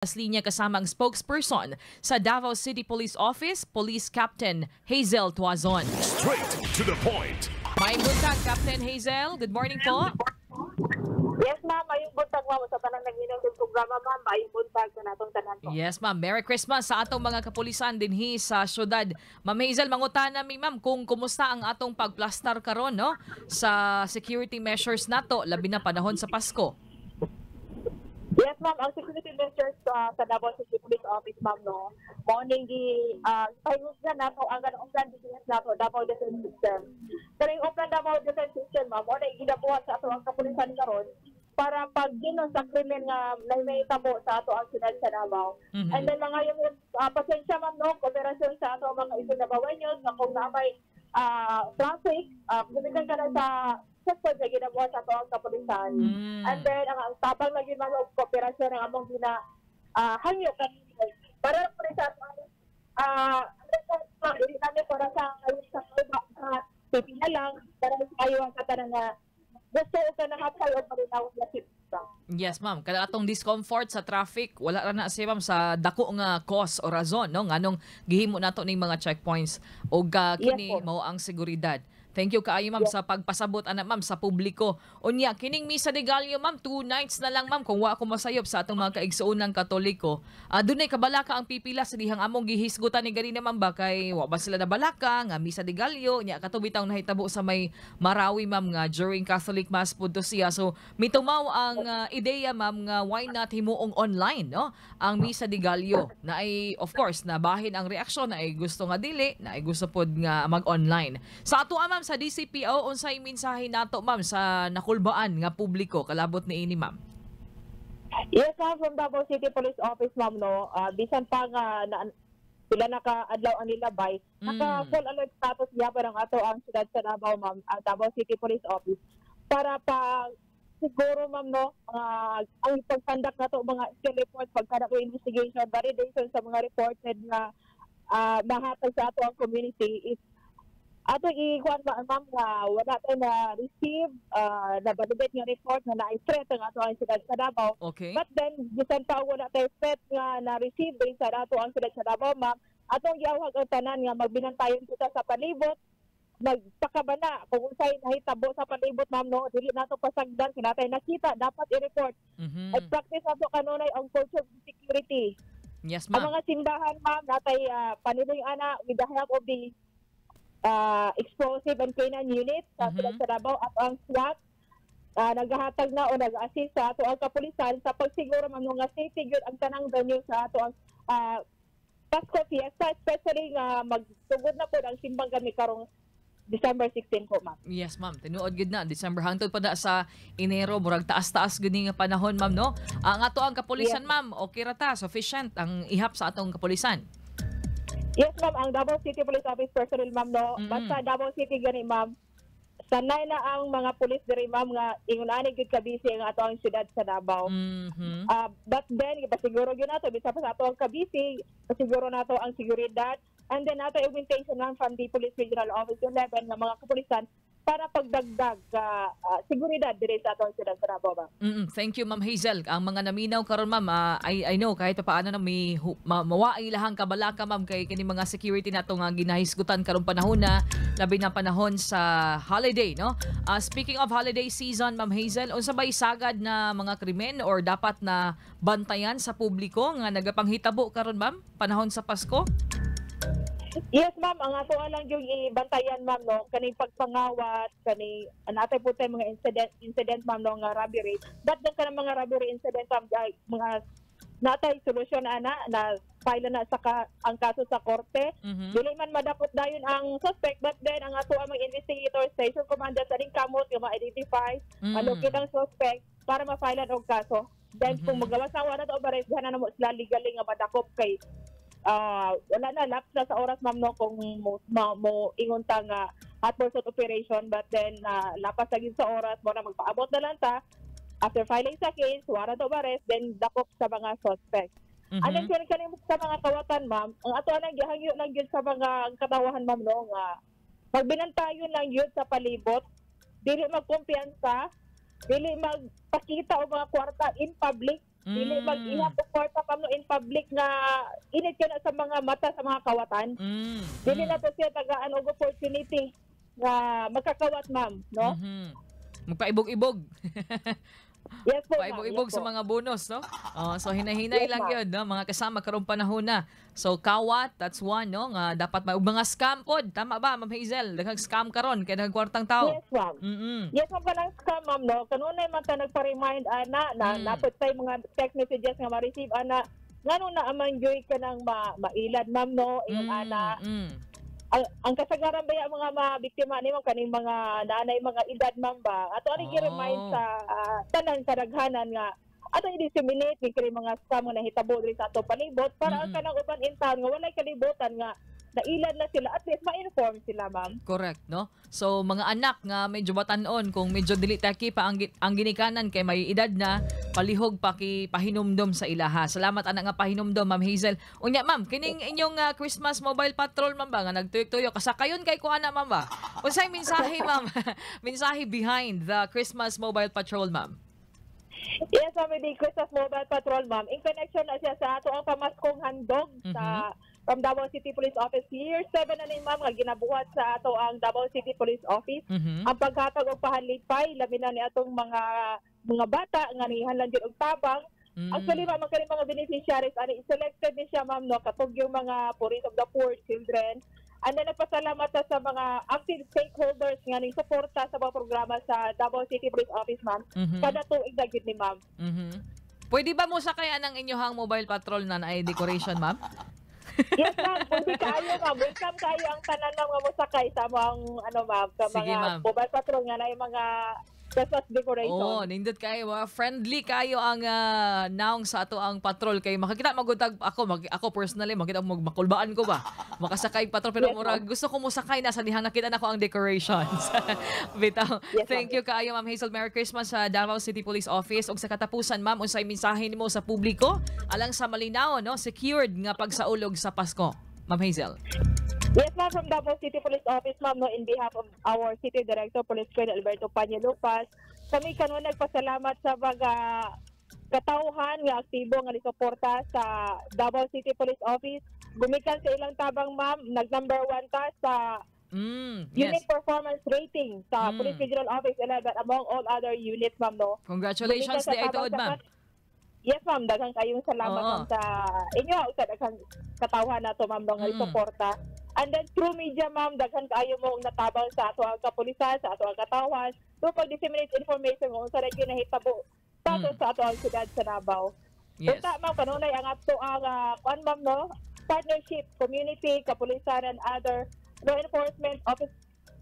Linya kasama ang spokesperson sa Davao City Police Office, Police Captain Hazel Tuazon. Straight to the point. Maayong buntag, Captain Hazel. Good morning po. Yes, ma'am. Maayong buntag, ma'am. Sa tanang naminaw sa programa, ma'am. Maayong buntag sa natong tanan po. Yes, ma'am. Merry Christmas sa atong mga kapulisan dinhi sa syudad. Ma'am Hazel, mangutana mi, ma'am, kung kumusta ang atong pagplastar karon, no, sa security measures nato, labi na panahon sa Pasko. Yes, ma'am. Ang security measures sa Davao City Police Office, ma'am, no. Mao ning gi pahingusgan nato ang kanang Oplan DDS nato, Davao Defense System. Pero yung Oplan Davao Defense System, ma'am, mao na ginabuhat sa ato ang kapulisan karon para pag ginon sa krimen nga may tabo sa ato ang syudad sa Davao. And then mga yung pasensya, ma'am, no, kooperasyon sa ato ang mga isog Davaoeños nga kung naa may traffic, gumikan ka na sa checkpoint na ginabuhat sa ato ang kapulisan. And then ang tabang lagi, ma'am, og kooperasyon ang among gina hangyo kanino para po rin sa ato ang ano dili namin para sa sa sa pipila lang para sa ayo ang katanan nga gusto og kanang hapsay og malinaw nga system. Yes, ma'am. Kada atong discomfort sa traffic, wala ra na siya, ma'am, sa dako nga cause o razon, no, nganong gihimo nato ning mga checkpoints og kini Yes po. Mao ang seguridad. Thank you kaayo, ma'am, sa pagpasabot ana, ma'am, sa publiko. Unya kining Misa de Gallo, ma'am, 2 nights na lang, ma'am, kung wa ako masayop sa atong mga kaigsuonang Katoliko. Dunay kabalaka ang pipila sa dihang among gihisgutan ni ganina, ma'am, ba kay wa ba sila nabalaka nga Misa de Gallo nya kato bitaw nahitabo sa may Marawi, ma'am, nga during Catholic Mass pud to siya. So mitumaw ang ideya, ma'am, nga why not himuong online, no, ang Misa de Gallo na ay of course na bahin ang reaksyon na ay gusto nga dili, na ay gusto pod nga mag-online. Sa ato, ma'am, sa DCPO, unsay mensahe nato, ma'am, sa nakulbaan nga publiko kalabot niini, ma'am? Yes, ma'am, from Davao City Police Office, ma'am, no. Bisan pa nga na, sila naka-adlaw ang nilabay, naka full alert status gyapon ang ato ang siyudad sa Davao, ma'am, ang Davao City Police Office para pa siguro, ma'am, no, ang pagpandak nato mga skill report pagka investigation, validation sa mga reported nga mahatag sa ato ang community is ato i-kuan, ma'am, nga wala tayo na receive na validate nga report na naay threat ang ato ang siyudad sa Davao. But then, bisan pa wala tayo threat nga na-receive din sa ato ang siyudad sa Davao, ma'am, atong giawhag ang tanan nga magbinantayon kita sa palibot, magpakabana kung unsay nahitabo sa palibot, ma'am, no, dili nato pasagdan. Kung natay nakita, dapat i-report. At practice nato kanunay ang culture of security. Ang mga simbahan, ma'am, natay paniloy ana with the help of the explosive and canine unit sa siyudad sa Davao at ang SWAT naghahatag na o nag-assist sa ato ang kapulisan sa pagsiguro, ma'am, nga safety gyud ang tanang venue sa ato ang Pasko Fiesta, especially nga magsugod na po ang simbang gabi karong December 16 po, ma'am. Yes, ma'am. Tinuod gid na December hangtod pa na sa Enero, murag taas-taas gud ni nga panahon, ma'am, no. Ang ato ang kapulisan, ma'am, okay ra ta, sufficient ang ihap sa atong kapulisan? Yes, ma'am, ang Davao City Police Office personnel, ma'am, no. Basta Davao City gani, ma'am. Sanay na ang mga pulis diri, ma'am, nga ingon ani gyud ka busy ang ato ang siyudad sa Davao. But then pasiguro gyud nato bisan pa sa ato ang kabisi, pasiguro nato ang seguridad and then nato augmentation, ma'am, from the Police Regional Office 11 nga mga kapulisan para pagdagdag seguridad diri sa atong siyudad sa Davao, ma'am. Thank you, Ma'am Hazel. Ang mga naminaw karon, ma'am, I know kahit pa paano na may mawaay lahang kabalaka, ma'am, kay kini mga security nato nga ginahisgutan karong panahon na labi na panahon sa holiday, no? Speaking of holiday season, Ma'am Hazel, unsa bay sagad na mga krimen or dapat na bantayan sa publiko nga nagapanghitabo karon, ma'am, panahon sa Pasko? Yes, ma'am, ang ato lang yung ibantayan, ma'am, no, kaning pagpangawat, kani natay po tayo mga incident incident, ma'am, no, nga robbery. But then kanang mga robbery incident, ma'am, ay, mga natay solusyon ana na file na sa ang kaso sa korte. Dili man madakot dayon ang suspect, but then ang ato ang mga investigator, station commander sa ring kamot nga ma-identify, malocate ang suspect para ma-file og kaso. Then kung magawas na wala to arrest, na mo sila legally nga madakop kay wala na, lapse na sa oras, ma'am, no, kung mo ingon ta nga hot pursuit operation, but then lapas lagi sa oras mo na magpaabot na lang ta after filing sa case, warrant of arrest, then dakop sa mga suspect. And then kung kaning sa mga kawatan, ma'am, ang ato nang gihangyo lang gyud sa mga katawahan, ma'am, no, nga magbinantayon lang gyud sa palibot, dili magkumpiyansa, dili magpakita og mga kwarta in public. Dili mag-ihap og kwarta, ma'am, no, in public nga init ka na sa mga mata sa mga kawatan. Dili na to siya tagaan og opportunity nga magkakawat, ma'am, no? Magpaibog-ibog. Yes po, ma'am. Paibog-ibog Yes sa po. Mga bonus, no? Oh, so hinay-hinay Yes, lang ma'am. 'yun, no? Mga kasama karong panahon na. So kawat, that's one, no? Nga dapat mga scam pod. Tama ba, Ma'am Hazel? Daghang scam karon kay daghang kwartang tao. Yes, ma'am. Yes, ma'am, kanang scam, ma'am, no? Kanunay man ta nagpa-remind, ana, na napot say mga text messages nga ma-receive, ana, ngano na amang joy ka nang mailad, ma'am, no? Yung ana, ang kasagaran ba yung mga mabiktima ni ma'am, kaning mga nanay, mga edad, ma'am ba? Ato ani gi-remind sa tanan kadaghanan nga ato i-disseminate ni kini mga scam nga nahitabo diri sa ato palibot para ang kanang uban in town nga walay kalibutan nga nailad na sila, at least ma-inform sila, ma'am. Correct, no? So mga anak nga medyo batan-on, kung medyo dili taki pa ang ginikanan kay may edad na, palihog paki pahinumdom sa ilaha. Salamat anak nga pahinumdom, Ma'am Hazel. Unya, ma'am, kining inyong Christmas Mobile Patrol, ma'am ba, nga nagtuyok-tuyok kasakayon kay ko ana, ma'am ba? Unsay mensahe, ma'am? Mensahe behind the Christmas Mobile Patrol, ma'am? Yes, ma'am, the Christmas Mobile Patrol, ma'am. In connection na siya sa ato ang pamaskong handog sa from Davao City Police Office. Year 7 na ni, ma'am, nga ginabuhat sa ato ang Davao City Police Office. Ang paghatag og pahalipay labi na ni atong mga bata nga nihanlan jud og tabang. Actually, ma'am, ang kaning mga beneficiaries ani selected ni siya, ma'am, no, katog yung mga poorest of the poor children. And then nagpasalamat ta sa mga active stakeholders nga ning suporta sa mga programa sa Davao City Police Office, ma'am. Kada tuig na gyud ni, ma'am. Pwede ba mo sakay anang inyohang mobile patrol na naay decoration, ma'am? Yes, ma'am. Pwede kaayo, ma'am. Welcome kaayo ang tanan, ma'am, nga mosakay sa mga ano, ma'am, sa Sige, mga ma'am. mobile patrol nga naay mga Christmas decoration. Oo, nindot kayo, mga friendly kayo ang naong sa ato ang patrol kay makakita magutag ako ako personally makita mo makulbaan ko ba makasakay patrol, pero murag gusto ko mosakay na sa dihang nakita nako ang decorations. Bitaw. Yes, Thank ma'am. You kaayo, Ma'am Hazel. Merry Christmas sa Davao City Police Office. Ug sa katapusan, ma'am, unsay mensahe nimo sa publiko alang sa malinaw, no, secured nga pagsaulog sa Pasko? Ma'am Hazel. Yes, ma'am, from Davao City Police Office, ma'am, no, in behalf of our City Director, Police Colonel Alberto Pañalupas, kami kanon nagpasalamat sa mga katawhan nga aktibo nga nisuporta sa Davao City Police Office. Gumikan sa ilang tabang, ma'am, nag number one ta sa unit performance rating sa Police Regional Office 11 among all other units, ma'am, no. Congratulations Gumikan sa di ay tabang tuod, ma'am. Yes, ma'am. Daghang kayong salamat, ma'am, sa inyo sa daghang katawhan nato, ma'am, no, nga suporta. And then through media, ma'am, daghan kaayo mo ang natabang sa ato ang kapulisan, sa ato ang katawhan, through pag-disseminate information kung unsa ra gyud nahitabo sa ato sa ato ang siyudad sa Davao. Unta, ma'am, kanunay ang ato ang kuan, ma'am, no, partnership, community, kapulisan and other law enforcement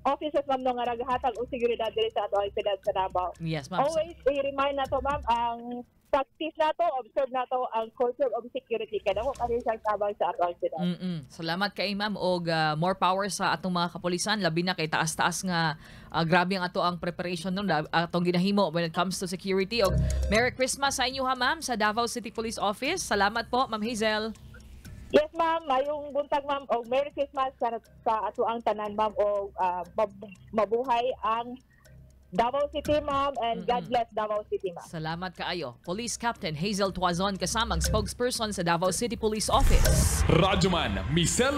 officers, ma'am, no, nga naghatag og seguridad diri sa ato ang siyudad sa Davao. Yes, ma'am. Always i-remind nato, ma'am, ang practice nato, observe nato ang culture of security kay dako kasi siyang tabang sa ato ang siyudad. Salamat kay ma'am og more power sa atong mga kapulisan, labi na kay taas-taas nga grabe ang ato ang preparation nun atong ginahimo when it comes to security. Og Merry Christmas sa inyo ha, ma'am, sa Davao City Police Office. Salamat po, Ma'am Hazel. Yes, ma'am, mayong buntag, ma'am, og Merry Christmas sa ato ang tanan, ma'am, og mabuhay ang Davao City, ma'am, and God bless Davao City, ma'am. Salamat kaayo. Police Captain Hazel Tuazon, kasamang spokesperson sa Davao City Police Office. Radyoman Michelle.